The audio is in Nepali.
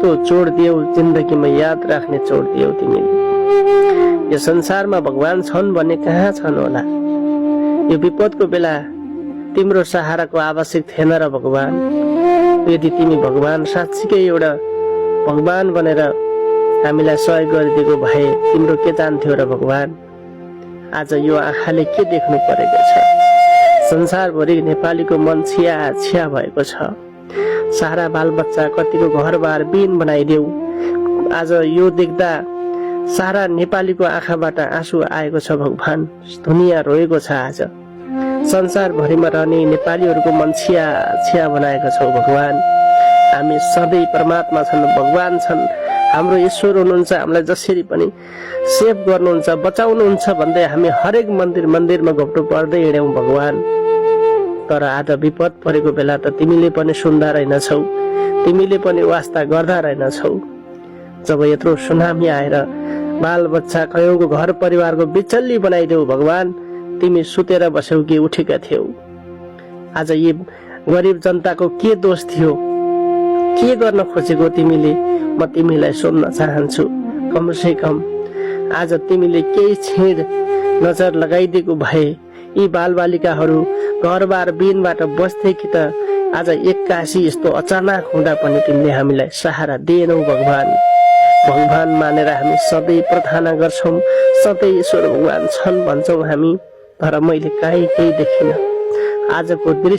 तो चोट दियौ जिन्दगीमा याद राख्ने चोट दियौ तिमीले। यो संसारमा भगवान छन् भन्ने कहाँ छन् होला। यो विपदको बेला तिम्रो सहाराको आवश्यक थिएन र भगवान। यदि तिमी भगवान साँच्चीकै एउटा भगवान बनेर हामीलाई सहयोग गरिदिएको भए तिम्रो के जान्थ्यो र भगवान। आज यो आँखाले के देख्नु परेको छ। संसारभरि नेपालीको मन छिया छिया भएको छ। सारा बालबच्चा कतिको घरबार बिन बनाइदेऊ। आज यो देख्दा सारा नेपालीको आँखाबाट आँसु आएको छ भगवान। दुनियाँ रोएको छ। आज संसारभरिमा रहने नेपालीहरूको मन छिया छिया बनाएको छौ भगवान। हामी सधैँ परमात्मा छन्, भगवान छन्, हाम्रो ईश्वर हुनुहुन्छ, हामीलाई जसरी पनि सेभ गर्नुहुन्छ, बचाउनुहुन्छ भन्दै हामी हरेक मन्दिरमा घोप्टो पर्दै हिँड्यौं भगवान। तर आज विपद परेको बेला त तिमीले पनि सुन्दा रहेनछौ, तिमीले पनि वास्ता गर्दा रहेनछौ। जब यत्रो सुनामी आएर बाल बच्चा कयौंको घर परिवारको बिचल्ली बनाइदेऊ भगवान, तिमी सुतेर बस्यौ कि उठेका थियौ। आज यी गरिब जनताको के दोष थियो, के गर्न खोजेको तिमीले, म तिमीलाई सोध्न चाहन्छु। कम से कम आज तिमीले केही छेड नजर लगाइदिएको भए यी बालबालिकाहरू घरबार बिनबाट बस्थे कि त आज एक्कासी यस्तो अचानक हुँदा पनि तिमीले हामीलाई सहारा दिएनौ भगवान। भगवान मानेर हामी सधैँ प्रार्थना गर्छौं, सधैँ ईश्वर भगवान छन् भन्छौं हामी, तर मैले काहीँ केही देखिन। आजको दृश्य